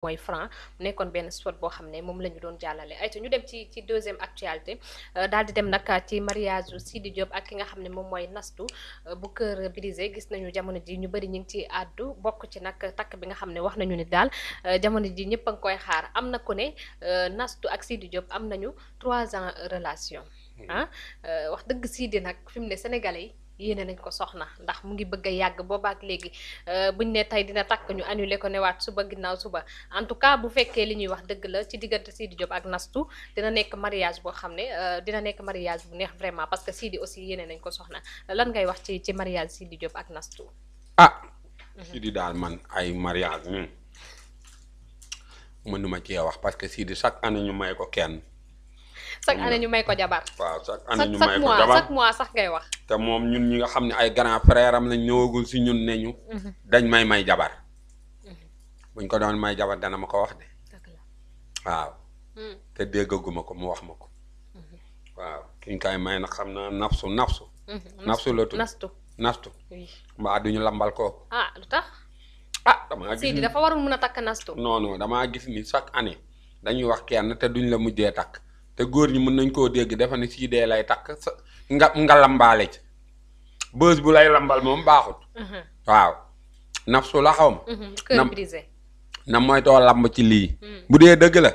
mooy Franc nekkoon benn spot boo xam ne moom la ñu doon jàllale ay ñu dem ci deuxième actualité daal di dem nag ci mariage Sidi Diop ak ki nga xam ne moom mooy Nastu bu Cœur Brisé gis nañu jamono ji ñu bëri ñu ngi ci àddu bokk ci nag takk bi nga xam ne wax nañu ni daal jamono ji ñëpp a ngi koy xaar am na ku ne Nastu ak Sidi Diop am nañu 3 ans relation wax dëgg Sidi nag fi mu ne sénégalais yi yéene nañ ko soxna ndax mu ngi bëgg a yàgg boobaak léegi buñ ne tey dina takk ñu annulé ko newaat suba ginnaaw suba en tout cas bu fekkee li ñuy wax dëgg la ci diggante Sidi Diop ak Nastu dina nekk mariage boo xam ne dina nekk mariage bu neex vraiment parce que Sidi aussi yéene nañ ko soxna lan ngay wax ci mariage Sidi Diop ak Nastu. Sidi daal man ay mariage mënuma cee wax parce que Sidi chaque année ñu may ko kenn. chaque année ñu may ko jabar. waaw chaque année ñu may ko jabar chaque mois sax ngay wax. te moom ñun ñi nga xam ne ay grand frère am lañ ñëwagul si ñun ne ñu. dañ may jabar. buñ ko doon may jabar dana ma ko wax de. waaw. te déggaguma ko mu wax ma ko. waaw ki ñu koy may nag xam naa nafsu. nafsu la tudd nastu. mbaa duñu lambal kooku. lu tax. damaa gis Sidi dafa warul mun a takk Nastu. non damaa gis ni chaque année dañuy wax kenn te duñ la mujjee takk. te góor ñi mën nañ koo dégg dafa ne Sidi lay takk nga lambaale ci bës bu lay lambal moom baaxut. waaw nafsu la xaw ma. Cœur Brisé. na moytoo lamb ci lii. bu dee dëgg la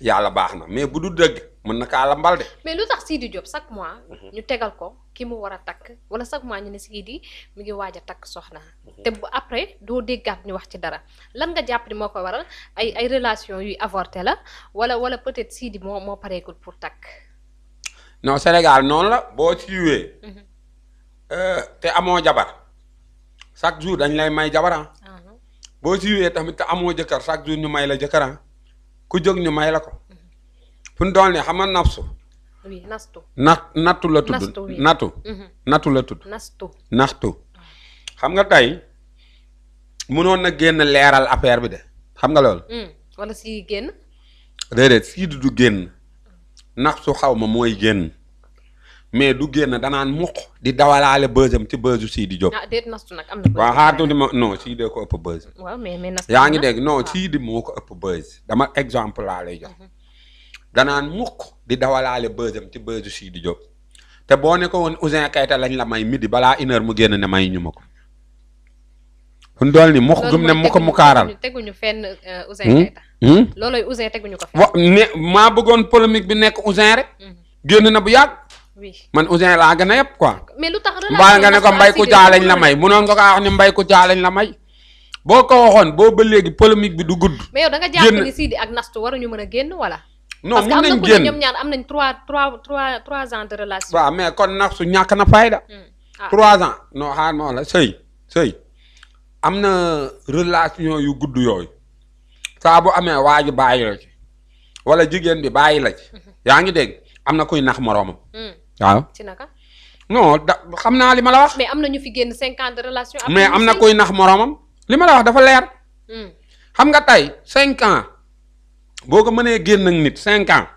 yàlla baax na mais bu du dëgg mën na kaa lambal de. mais lu tax Sidi Diop chaque mois. ñu tegal ko ki mu war a takk wala chaque mois ñu ne Sidi mi ngi waaj a takk soxna. te bu après doo déggaat ñu wax ci dara lan nga jàpp ni moo ko waral ay relation yuy avorté la wala peut-être Sidi moo pareegul pour takk. non Sénégal noonu la boo siiwee. te amoo jabar chaque jour dañ lay may jabar boo siiwee tamit te amoo jëkkër chaque jour ñu may la jëkkër ku jóg ñu may la ko. fu mu doon ne xam nga nafsu. oui Nastu. nattu la tudd. Nastu oui nattu la tudd. Nastu. xam nga tey mënoon na génn leeral affaire bi de xam nga loolu. wala si génn. déedéet Sidi du génn nafsu xaw ma mooy génn mais du génn danaan mukk di dawalaale bësam ci bësu Sidi Diop. déet Nastu nag am na. waaw xaatu di ma non Sidi ko ëpp bës. waaw mais Nastu yaa ngi dégg non Sidi moo ko ëpp bës dama exemple laa lay jox. danaan mukk di dawalaale bësam ci bësu Sidi Diop te boo ne ko woon Ouzin Keita lañ la may midi balaa 1 heure mu génn ne may ñu ma ko. fu mu dool ni mukk gëm ne mu ko mu kaaral. teguñu fenn Ouzin Keita. loolooy Ouzin teguñu ko fenn. maa bëggoon polémique bi nekk Ouzin rek. génn na bu yàgg. oui man Ouzin laa gën a yëpp quoi. mais lu tax mbaa nga ne ko mbay ku caa lañ la may munoon nga kaa wax ne mbay ku caa lañ la may. boo ko waxoon boo ba léegi polémique bi du gudd. mais yow da nga jàpp ni Sidi ak Nastu waruñu mën a génn wala. non mun nañ génn parce que ñoom ñaar am nañ 3 ans de relation. waaw mais kon Nastu ñàkk na fayda. 3 ans non xaar ma la sëy am na relation yu gudd yooyu saa bu amee waa ji bàyyi la ci wala jigéen bi bàyyi la ci. yaa ngi dégg am na kuy nax moroomam. waaw ci naka. non xam naa li ma la wax. mais am na ñu fi génn 5 ans de relation. mais am na kuy nax moroomam li ma la wax dafa leer. xam nga tey 5 ans boo ko mënee génn ak nit 5 ans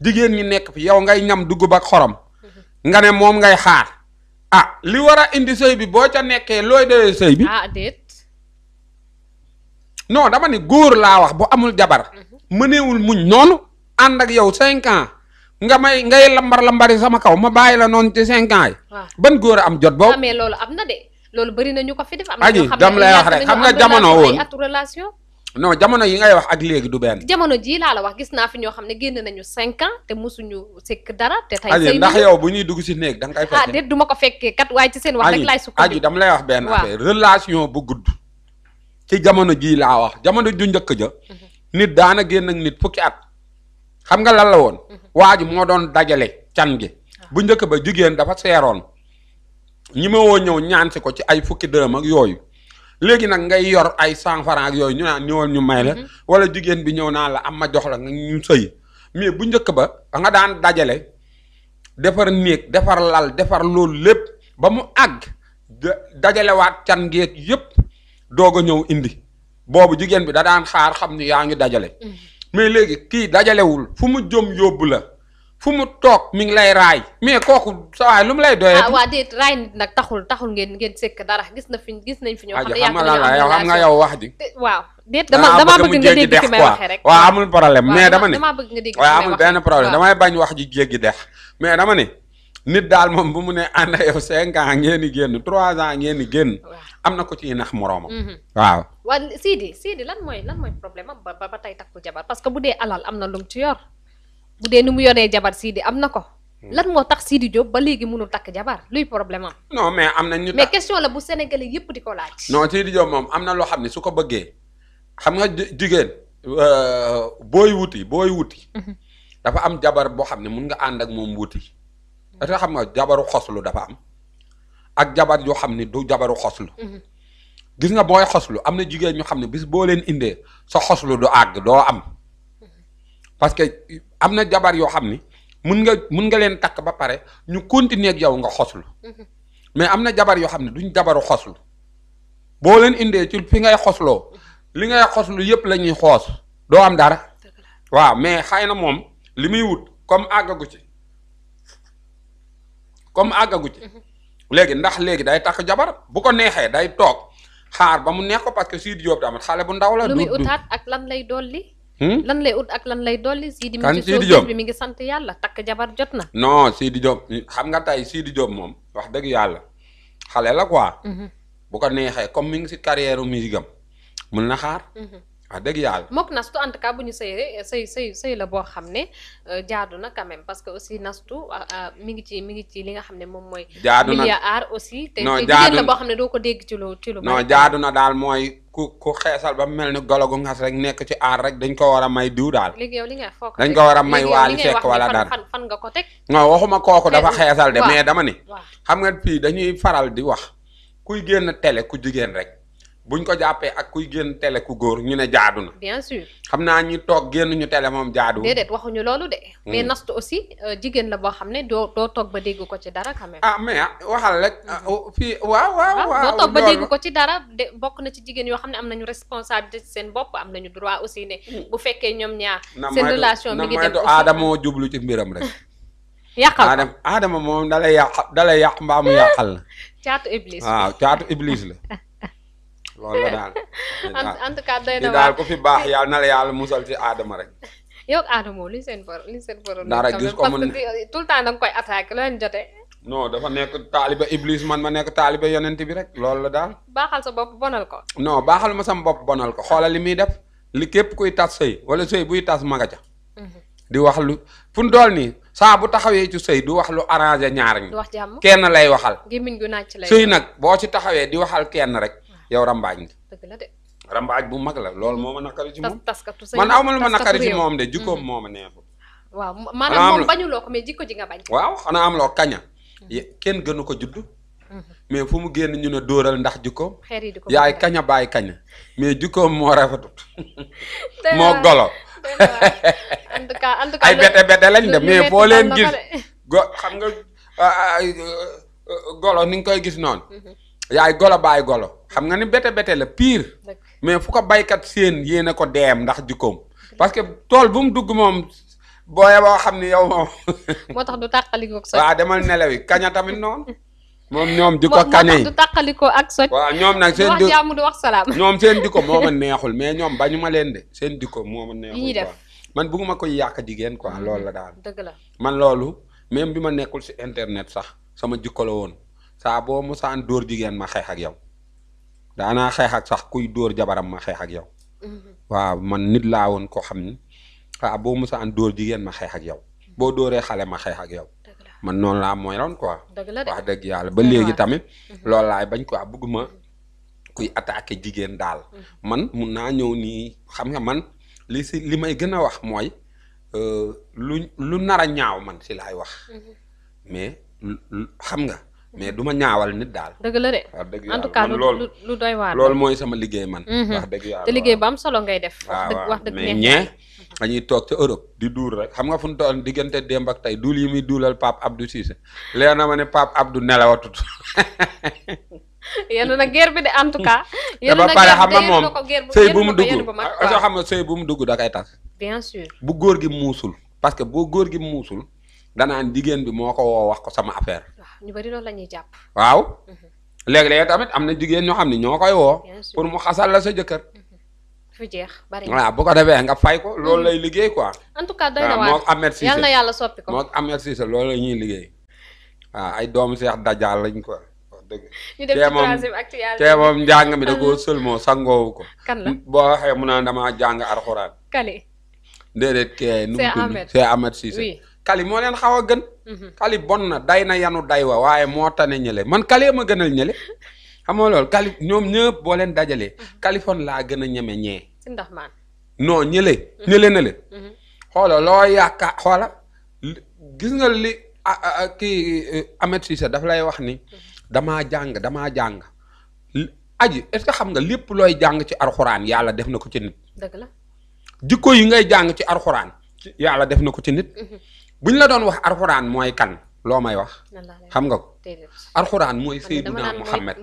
jigéen ñi nekk fi yow ngay ñam dugub ak xorom nga ne moom ngay xaar li war a indi sëy bi boo ca nekkee looy doyee sëy bi. déet. non dama ne góor laa wax bu amul jabar mëneewul muñ noonu ànd ak yow 5 ans nga ngay lambari sama kaw ma bàyyi la noonu ci 5 ans yi. ban góor a am jot boobu. mais loolu am na de loolu bëri na ñu ko fi def. am na aji dam lay wax rek xam nga jamono woon relation. non jamono yi ngay wax ak léegi du benn. jamono jii laa la wax gis naa fi ñoo xam ne génn nañu 5 ans te mosuñu sekk dara. te tey aji ndax yow bu ñuy dugg si néeg da nga koy fekkee. déet du ma ko fekkee kat waaye ci seen wax rek laay sukkandiku. aji dam lay wax benn affaire relation bu gudd. ci jamono jii laa wax jamono ju njëkk ja. nit daana génn ak nit fukki at. xam nga lan la woon. waa ji moo doon dajale can gi. bu njëkk ba jigéen dafa seeroon. ñi ma woo ñëw ñaan si ko ci ay fukki dërëm ak yooyu. léegi nag ngay yor ay 100 francs ak yooyu ñu naan ñëwal ñu may la. wala jigéen bi ñëw naan la am ma jox la nga ñu sëy mais bu njëkk ba nga daan dajale defar néeg defar lal defar loolu lépp ba mu àgg dajalewaat can geeg yépp doog a ñëw indi boobu jigéen bi da daan xaar xam ni yaa ngi dajale. mais léegi kii dajalewul fu mu jëm yóbbu la fu mu toog mi ngi lay raay mais kooku sa waay lu mu lay doyee. waa déet raay nit nag taxul ngeen sekk dara gis nañ fi ñoo xam ne xam nga lan la yow xam nga yow wax ji. waaw déet dama bëgg nga dégg fi may waxee rek. waaw amul problème mais dama ne dama bëgg nga dégg fi may waaw waxee amul benn problème damay bañ wax ji jéggi dex mais dama ne nit daal moom bu mu ne ànd yow 5 ans ngeen di génn 3 ans ngeen di génn. am na ko ci nax moroomam. waaw. waa Sidi lan mooy problème am ba tey takku jabar parce que bu dee alal am na lu mu ci yor bu dee ni mu yoree jabar Sidi am na ko. lan moo tax Sidi Diop ba léegi mënul takk jabar luy problème am. non mais am na ñu. mais question la bu Sénégalais yëpp di ko laaj. non Sidi Diop moom am na loo xam ne su ko bëggee xam nga jigéen booy wuti. dafa am jabar boo xam ne mun nga ànd ak moom wuti. dafa xam nga jabaru xoslu dafa am ak jabar yoo xam ne du jabaru xoslu. gis nga booy xoslu am na jigéen ñu xam ne bis boo leen indee sa xoslu du àgg doo am. parce que am na jabar yoo xam ni mun nga leen takk ba pare ñu continuer ak yow nga xoslu mais am na jabar yoo xam ne duñ jabaru xoslu boo leen indee ci fi ngay xosloo li ngay xoslu yépp la ñuy xoos doo am dara waaw mais xëy na moom li muy wut comme àggagu ci léegi ndax léegi day takk jabar bu ko neexee day toog xaar ba mu neex ko parce que Sidi Diop tamit xale bu ndaw la. lu muy utaat ak lan lay dolli. lan lay ut ak lan lay dolli. Sidi mi kan ngi ci Sidi soo Diop bi mi ngi sant yàlla takk jabar jot na. non Sidi Diop xam nga tey Sidi Diop moom wax dëgg yàlla xale la quoi. bu ko neexee comme mi ngi si carrière musique am mun na xaar. wax dëgg yàlla. mook Nastu en tout cas bu ñu sëyee sëy la boo xam ne jaadu na quand même parce que aussi Nastu mi ngi ci li nga xam ne moom mooy. jaadu na milliard aussi. non te jigéen la boo xam ne doo ko dégg ci lu non jaadu na daal mooy ku xeesal ba mel ni golo gu ngas rek nekk ci aar rek dañ ko war a may diw daal. léegi yow li nga foog dañ ko war a may Waly Seck wala dara fan nga ko teg. non waxuma kooku dafa xeesal de mais dama ni. waaw xam nga fii dañuy faral di wax kuy génn télé ku jigéen rek. buñ ko jàppee ak kuy génn télé ku góor ñu ne jaadu na. bien sûr xam naa ñi toog génn ñu télé moom jaadu. déedéet waxuñu loolu de. mais Nastu aussi jigéen la boo xam ne doo toog ba dégg ko ci dara quand même. ah mais waxal rek. fii waaw doo toog ba dégg ko ci dara de bokk na ci jigéen yoo xam ne am nañu responsabilité ci seen bopp am nañu droit aussi ne bu fekkee ñoom ñaar. seen relation mi ngi dem aussi Adama moo jublu ci mbiram rek. yàqal ko Adama moom dalay yàq mbaa mu yàqal la. caatu iblis. waaw caatu iblis la. loolu la daal. en tout cas doy na daal ku fi baax yàlla na la yàlla musal ci Adama rek. yow ak Adama li seen borom. dara gis ko mun parce que tout le temps da nga koy attaqué loo leen jotee. non dafa nekk taaliba iblis man ma nekk taaliba yonent bi rek loolu la daal. baaxal sa bopp bonal ko. non baaxal ma sama bopp bonal ko xoolal li muy def li képp kuy tas sëy wala sëy buy tas maga ca. di wax lu fu mu dool nii saa bu taxawee ci sëy du wax lu arrangé ñaar ñi. du wax jàmm kenn lay waxal. gémmiñ gu naaj lay sëy nag boo ci taxawee di waxal kenn rek. yow rambaaj nga. dëgg la de. rambaaj bu mag la loolu moo ma nakari ci moom. taskatu sëy man aw ma lu ma nakari ci moom de jikkoom moo ma neexul. waaw maanaam moom bañuloo ko mais jikko ji nga bañ. waaw xanaa am loo kaña. kenn gënu ko judd. mais fu mu génn ñu ne dóoral ndax jikkoom. xeer yi di ko yaay kaña bàyyi kaña mais jikkoom moo rafetut. moo golo. en tout cas ay bete lañ de mais foo leen gis xam nga golo ni nga koy gis noonu. yaay golo bàyyi golo xam nga ni bete la pire. mais fu ko baykat seen yéene ko deem ndax jikkoom. parce que tool bu mu dugg moom booye boo xam ni yow moom. moo tax du tàqalikoo ak soj. waaw demal nelawi kaña tamit noonu. moom ñoom jikko kaña yi moo tax du tàqalikoo ak soj. waaw ñoom nag seen di wax jàmm du wax salaam. ñoom seen jikko moo ma neexul mais ñoom bañu ma leen de seen jikko moo ma neexul. yi ñuy def man bëgguma koy yàq jigéen quoi loolu la daal. dëgg la man loolu même bi ma nekkul si internet sax sama jikko la woon saa boo musaan dóor jigéen ma xeex ak yow daanaa xeex ak sax kuy dóor jabaram ma xeex ak yow. waaw man nit laa woon koo xam ni saa boo musaan dóor jigéen ma xeex ak yow boo dóoree xale ma xeex ak yow. man noonu laa mooy loon quoi. wax dëgg yàlla ba léegi tamit. loolu laay bañ quoi bëgguma kuy attaqué jigéen daal. man mun naa ñëw nii xam nga man. li may gën a wax mooy lu nar a ñaaw man si laay wax mais xam nga mais du ma ñaawal nit daal. dëgg la de en tout cas lu doy waar loolu mooy sama liggéey man. wax dëgg yàlla te liggéey bu am solo ngay def. wax dëgg mais ñee dañuy toog ca Europe di duul rek xam nga fu mu toll diggante démb ak tey duul yi muy duulal Pape Abdou Cissé leer na ma ne Pape Abdou nelawatut. yéen a guerre bi de en tout cas. te ba pare xam nga moom sëy bu mu dugg soo xam nga sëy bu mu dugg da koy tas. bien sûr bu góor gi muusul parce que boo góor gi muusul danaan jigéen bi moo ko woo wax ko sama affaire. waaw ñu bari loolu la ñuy jàpp. waaw léeg-léeg tamit am na jigéen ñoo xam ne ñoo koy woo. pour mu xasal la sa jëkkër. fi jeex bari waaw bu ko defee nga fay ko loolu lay liggéey quoi. en tout cas doy na waar moo Ahmed Cissé yal na yàlla soppi ko. moo Ahmed Cissé loolu la ñuy liggéey waaw ay doomu Seex Dajjal lañ ko wax dëgg. ñu dem ci troisième actualité te moom njàng mi da koo sëlmoo sangoowu ko. kan la boo waxee mu naan damaa jàng alxuraan. Kali. déedéet kee nu mu tudd c'est Ahmed Cissé. Kali moo leen xaw a gën. Kali bon na day na yanu day wa waaye moo tane ñële man Kali ma gënal ñële. xam nga loolu Kali ñoom ñëpp boo leen dajalee. Kaliphone laa gën a ñeme ñee. si ndax maan. non ñële. ñële na le. xoola loo yaakaar xoola gis nga li kii Ahmed Cissé daf lay wax ni. damaa jàng. aji est-ce que xam nga lépp looy jàng ci alxuraan yàlla def na ko ci nit. dëgg la. jikko yi ngay jàng ci alxuraan yàlla def na ko ci nit. buñ la doon wax alxuraan mooy kan loo may wax. xam nga ko. alxuraan mooy Seyduna Muhammad.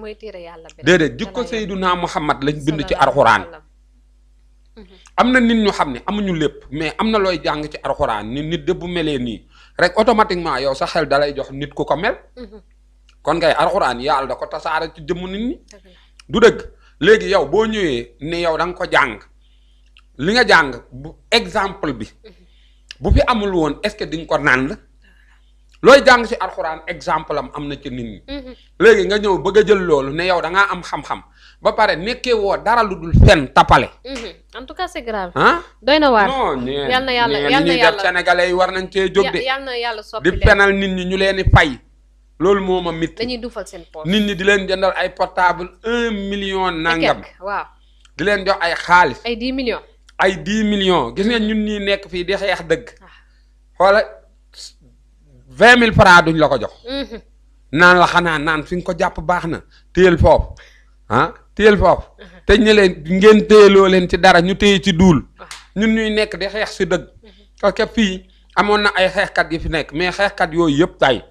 déedéet jikko Seyduna Muhammad lañ bind ci alxuraan. am na nit ñu xam ne amuñu lépp mais am na looy jàng ci alxuraan ni nit de bu melee nii rek automatiquement yow sa xel dalay jox nit ku ko mel. kon ngay alxuraan yàlla da ko tasaare ci jëmm nit ñi. du dëgg léegi yow boo ñëwee ne yow da nga ko jàng li nga jàng bu exemple bi bu fi amul woon est-ce que di nga ko nand looy jàng ci alxuraan exemple am na ci nit ñi. léegi nga ñëw bëgg a jël loolu ne yow da ngaa am xam-xam ba pare nekkee woo dara lu dul fen tapale. en tout cas c'est grave. ah doy na waar. non yal na yàlla ñuy def sénégalais yi war nañ cee jóg de. yal na yàlla soppi di penal nit ñi ñu leen di fay. loolu moo ma mit dañuy dufal seen poche. nit ñi di leen jëndal ay portable 1 million nangam. waaw di leen jox ay xaalis. ay 10 millions. ay 10 millions gis ngeen ñun ñii nekk fii di xeex dëgg. xoola 20 000 francs duñ la ko jox. naan la xanaa naan fi nga ko jàpp baax na téyel foofu téyel foofu. te ñu leen ngeen téyeloo leen ci dara ñu téye ci duul. ñun ñuy nekk di xeex si dëgg. parce que fii amoon na ay xeexkat yi fi nekk mais xeexkat yooyu yëpp tay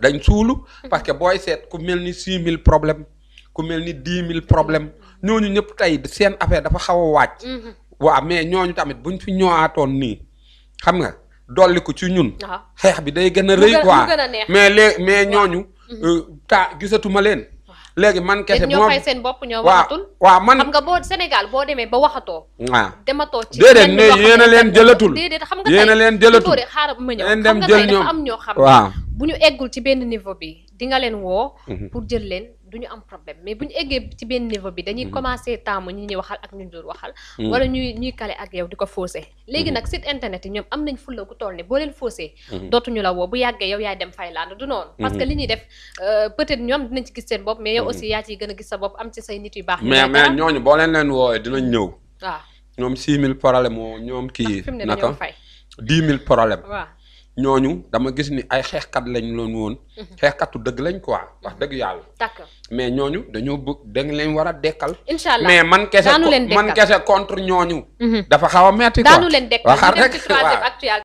dañ suulu parce que booy seet ku mel ni 6 000 problème ku mel ni 10 000 problème ñooñu ñëpp tey seen affaire dafa xaw a wàcc. waaw mais ñooñu tamit buñ fi ñëwaatoon nii xam nga dolli ko ci ñun. xeex bi day gën a rëy quoi mais ñooñu. gisatuma leen. léegi man kese ñoo fay seen bopp ñoo waxatul. waaw man xam nga boo Sénégal boo demee ba waxatoo. waaw dematoo ci déedéet ne yéen a leen jëlatul. déedéet xam nga yéen a leen jëlatul xaaral ma ñëw leen xam dem nga jël tey ñoom dafa am ñoo xam waaw bu ñu eggul ci benn niveau bi di nga leen woo. pour jël leen du ñu am problème mais bu ñu eggee ci benn niveau bi dañuy commencer taamu ñi ñuy waxal ak ñu dul waxal. wala ñuy kale ak yow di ko faussé. léegi nag site internet yi ñoom am nañ fulla gu toll ne boo leen faussé. dootuñu la woo bu yàggee yow yaay dem fayland du noonu. parce que li ñuy def peut-être ñoom dinañ ci gis seen bopp mais yow aussi yaa ciy gën a gis sa bopp am ci say nit yu baax. mais ñooñu boo leen woowee dinañ ñëw. waaw ñoom 6 000 problème moo ñoom kii. fi mu ne naka dañoo fay 10 000 problème. waaw ñooñu dama gis ni ay xeexkat lañ loon woon. xeexkatu dëgg lañ quoi wax dëgg yàlla. d'accord mais ñooñu dañoo bëgg da nga leen war a dekkal. incha allah mais man kese contre ñooñu. dafa xaw a metti quoi daanu leen dekkal waxal ñu dem rek ci troisième actualité